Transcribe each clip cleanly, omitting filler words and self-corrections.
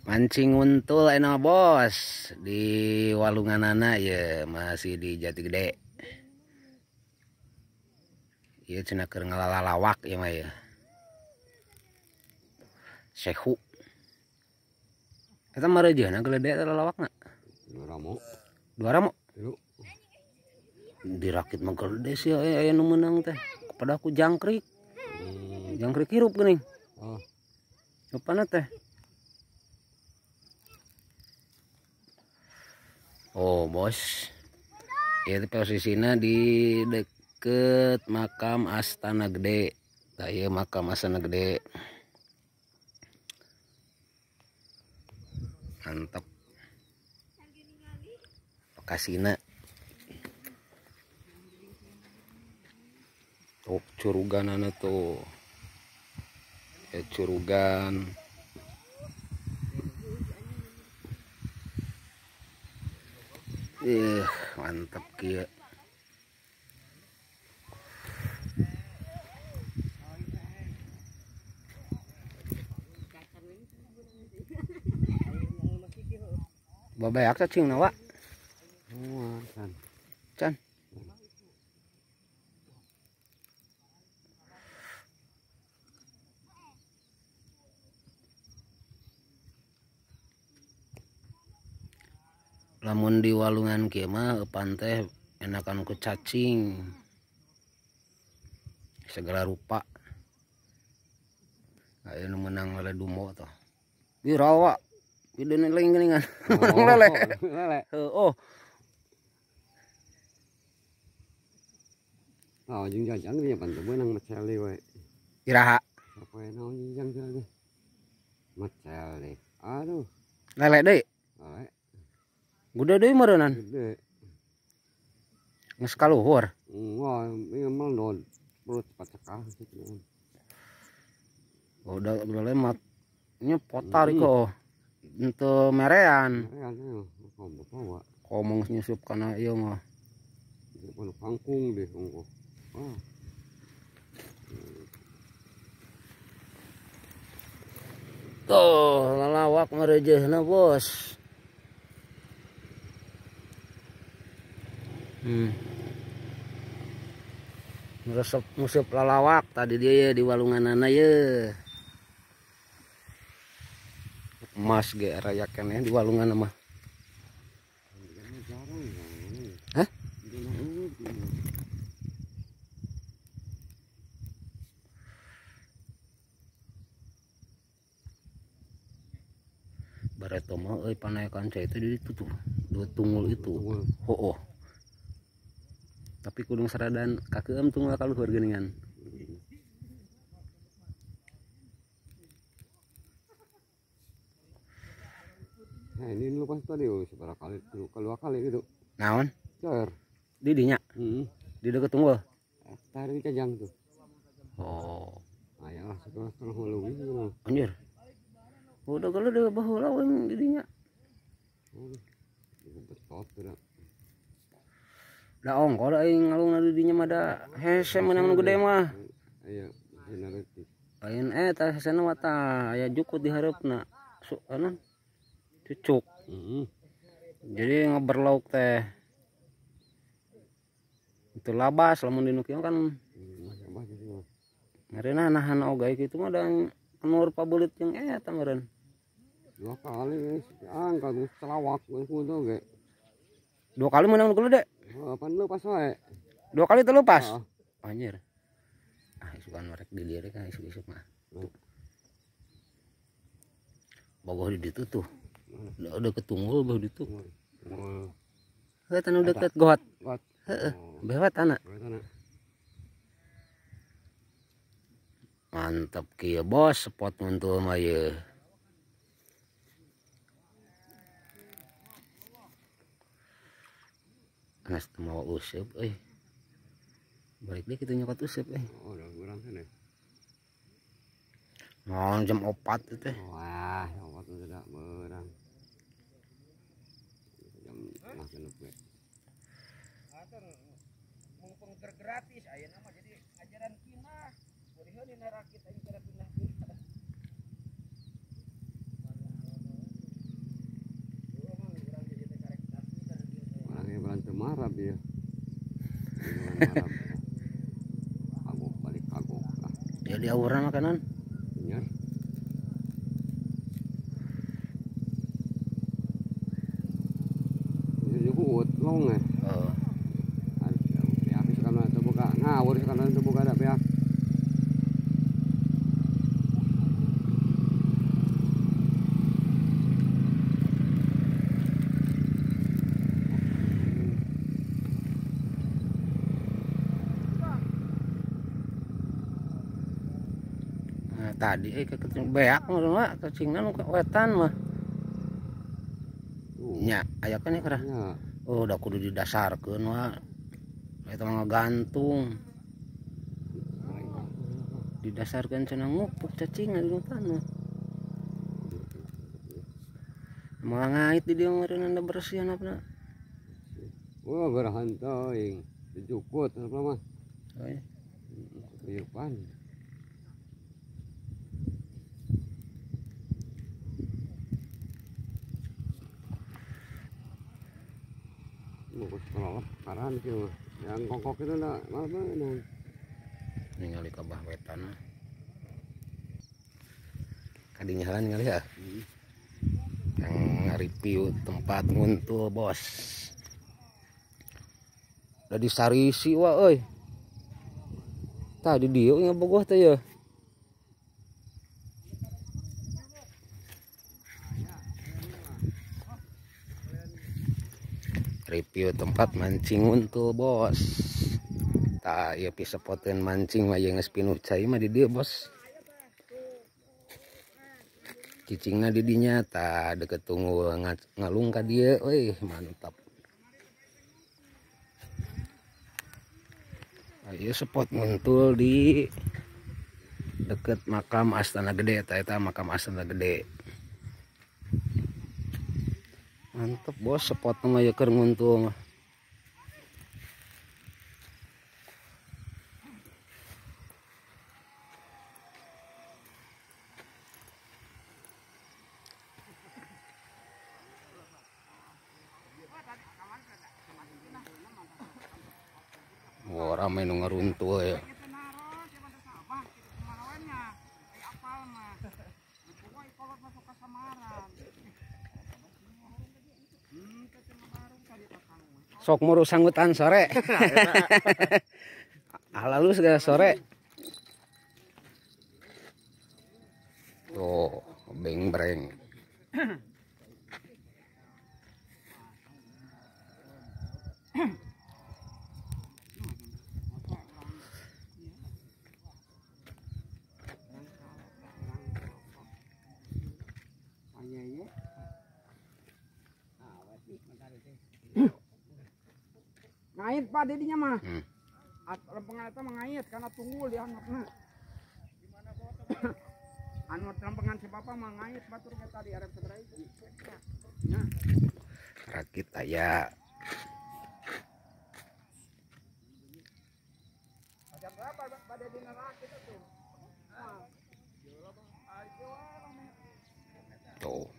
Mancing untul enak bos di walunganana ya, masih di Jatigede. Ieu cenah keur ngalalalawak ieu mah ya. Sehu. Eta mareujeuhna gede eta lalawakna. Dua ramo. Dua ramo. Tilu. Dirakit mah gede sih aya nu meunang teh. Kepada aku jangkrik. Jangkrik hirup geuning. Oh. Rupana teh. Oh bos, itu posisinya di deket makam Astana Gede. Nah, iya makam Astana Gede. Mantap. Lokasina. Tuh curuganana tuh. Ya curugan. Mantap kieu. Babayak cacing na wa. Can. Can. Lamun di walungan kieu mah eupan teh enakan ku cacing segala rupa. Aya nu meunang lele dumbo toh. Viral wa. Videona lain geuningan. Oh, lele. Lele. Oh. Oh, jeung jajang nya pan teu meunang macel deui we. Iraha. Poe naon jajang teh. Macel deui. Aduh. Lele deui. Lele. Gede deui meureunnan. Gede. Geus kaluhur. Wah, ieu mah non. Perut pacekah kitu. Udah lemat. Nya potar iko. Henteu merean. Merean ieu, bawa. Komong nyusup kana ieu mah. Ieu kangkung deh ongkoh. Wah. Tuh, lalawak mareujeuhna, bos. Meresep musup lalawak tadi dia ya di walunganana ye. Emas ge raya keneh di walungan mah. Hah? Bareto mah euy panaekan cai itu di ditu tuh, dua tunggul itu. Hooh. Tapi kudung saradan kakeum tunggal kaluhur geuningan. Nah, ini lepas tadi seberapa kali, dua kali gitu. Naon? Cer. Di dinya. Heeh. Di deket tunggul. Tari cajang tuh. Oh. Aya lah setengah leuwih gitu. Anjir. Udah kalau udah baheula we di dinya. Betot udah. Da ongkoh da aing ngalungna di dinya mah da hese meunang nu gede mah. Aya generatif. Lain eta hesena mah tah aya jukut di hareupna. Anu cucuk. Jadi ngeberlauk teh. Itu labas lamun di nu kieu kan. Ngareuna nahan oge kitu mah da nur pabelit jeung eta meureun. Dua kali geus angkat geus celawak geus kudu ge. Dua kali meunang nu gede. Apaan lepas wae? Dua kali terlepas. Oh. Anjir. Ah, isukan merek dilirik kan isuk-isuk mah. Bogoh di ditu tuh. Udah ketunggul boh ditu. Heuh tanu deket got. Heeh, bewat tanah. Mantap kieu bos spot muntul mah ye. Anas teu mawa useup euy. Balik deui kitu nyokot useup euy. Oh, udah urang keneh. Naon jam 4 teh. Wah, jam 4 tidak beurang. Jam 5.30 we. Atur mumpung keur gratis ayeuna mah jadi ajaran pindah. Beureun dina rakit aing kada pindah. Marab ya. Marab. Kagok balik kagok lah. Ya di aura makanan. Iya. Ini juga long eh. Heeh. Ya habis kana teu boga ngawur kana teu boga da beak. Tadi kecing beak mah kecingna nu wetan mah. Nya aya kan ya kerah. Oh, udah kudu didasarkeun mah. Eta mah ngagantung. Didasarkeun cenah ngupuk cacing di hutan mah. Moal ngait di dieu meureun da bersihan apna. Wah, berahan teuing. Dijukut apa mah. Oh, kehidupan. Karan kieu yang kongkok itu lah malah beunang. Ningali ka bah wetan mah. Kadinya heula ningali ya. Yang nge-review tempat nguntul bos. Udah disarisi wa euy. Tah di dieu ngabogoh teh ya. Review tempat mancing untul bos. Tah ieu pisepoteun mancing mah ieu geus pinuh cai mah di dieu bos. Cicingna di dinya tah deket tunggul ngalung ka dieu euy mantap. Nah, ieu spot nguntul di deket makam Astana Gede, tah eta makam Astana Gede. Mantep bos spot mah ya keur nguntul mah. Wah, rame nu ngaruntul ya. Sok muru sanggutan sore. Lalu segala sore. Tuh, beng breng. Ngait Pak dedinya mah. Lempengan eta mah ngait karena tunggul dianggapna. Anu lempengan si bapak mah ngait batur ge tadi arep sabaraha hiji. Nya. Rakit aya. Jam berapa Pak Dedi rakit itu? Tuh.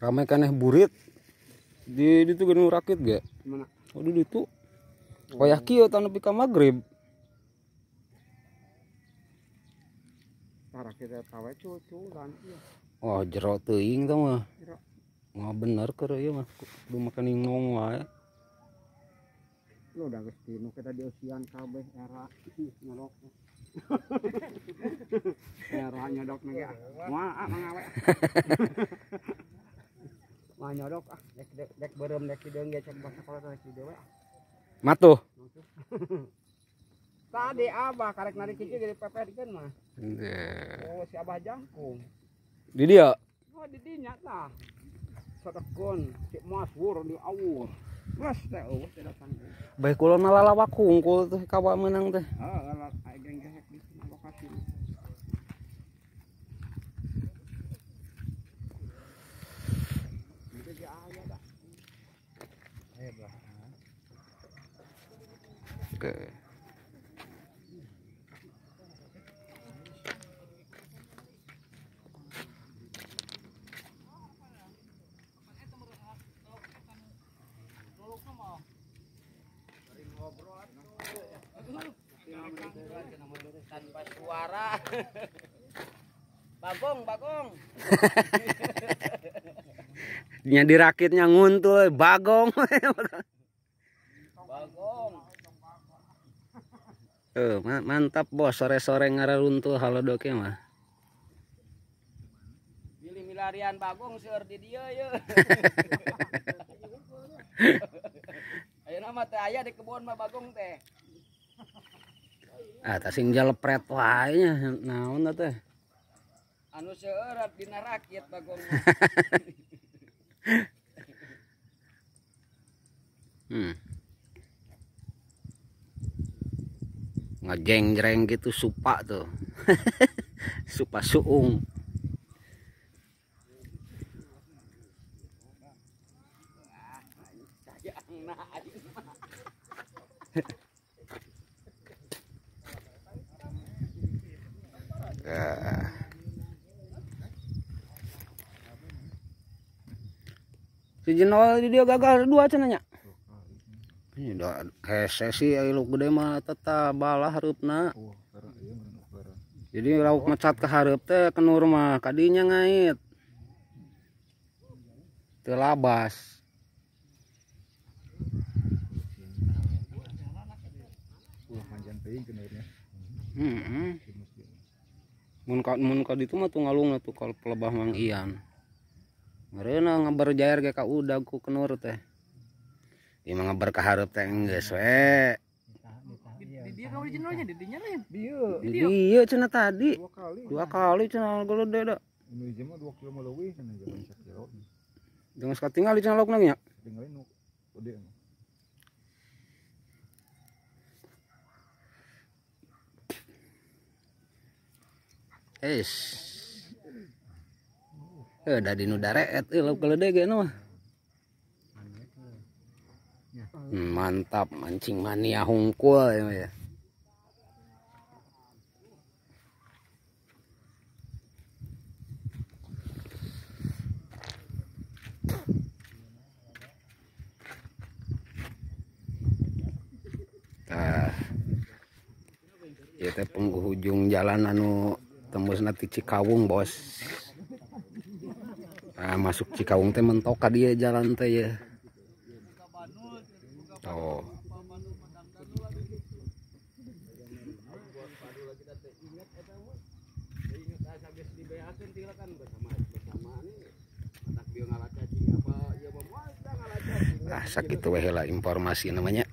Ramai kaneh burit di itu geuning rakit ge. Mana? Oh di ditu. Wayah kieu tah nepi ka magrib. Tah rakit eta we cuculan ieu. Oh jero teuing tah mah. Mah bener keur ieu mah kudu makan ingong wae. Lu udah geus tinu kita diusian kabeh era nyodok. Era nyodok ge ah. Moal ah mangawe. Moal nyodok ah dek dek dek beureum dek hideung ge cek basa kolot dek hideung we. Matuh. Tadi abah karek narik hiji ge dipepetkeun mah. Oh si abah jangkung. Di dia? Oh di dinya tah. Sedekun si maswur di awur. Wes teh eueuh teh datang. Bae kulon mah lalawak hungkul teh kawa meunang teh. Heeh, geng gehek di lokasi. Itu ge aya da. Aya belah. Oke. Tanpa suara. Bagong, bagong. Nya dirakitnya nguntul bagong. Bagong. Mantap bos, sore-sore ngararuntul halodoke mah. Bilih milarian bagong seueur di dieu ye. Ayeuna mah teh aya di kebon mah bagong teh. Ah, tasing jalepret wae nya naon teh. Anu seueur dina rakit bagong. Ngejeng-jreng gitu supa tuh. Supa suung. Si jenol di dia gagal dua cenanya. Ini udah hese sih lauk gede mah tetap balah hareupna. Jadi lauk mecat ke hareup teh kenur mah kadinya ngait. Teu labas. Mun ka ditu mah tuh ngalungna tuh kalau pelebah Mang Ian. Ngareuna ngaberjair ge ka udag ku kenur teh. Ieu mah ngaber ka hareup teh geus we. Di dieu ka originalnya di dinya lain. Dieu. Di dieu cenah tadi. Dua kali cenah gede da. Nu hiji mah 2 kilo mah leuwih cenah jalan sakilo. Jangan katingali cenah laukna nya. Tinggalin nu gede. Es. Da di nu dareet lauk gede ge mah. Mantap mancing mania hungkul ya. Tah. Ieu teh penghujung jalan anu tembusna ti Cikawung, bos. Nah, masuk Cikawung teh mentok ka dieu jalan teh ya. Oh. Ah, sakitu we heula informasi namanya.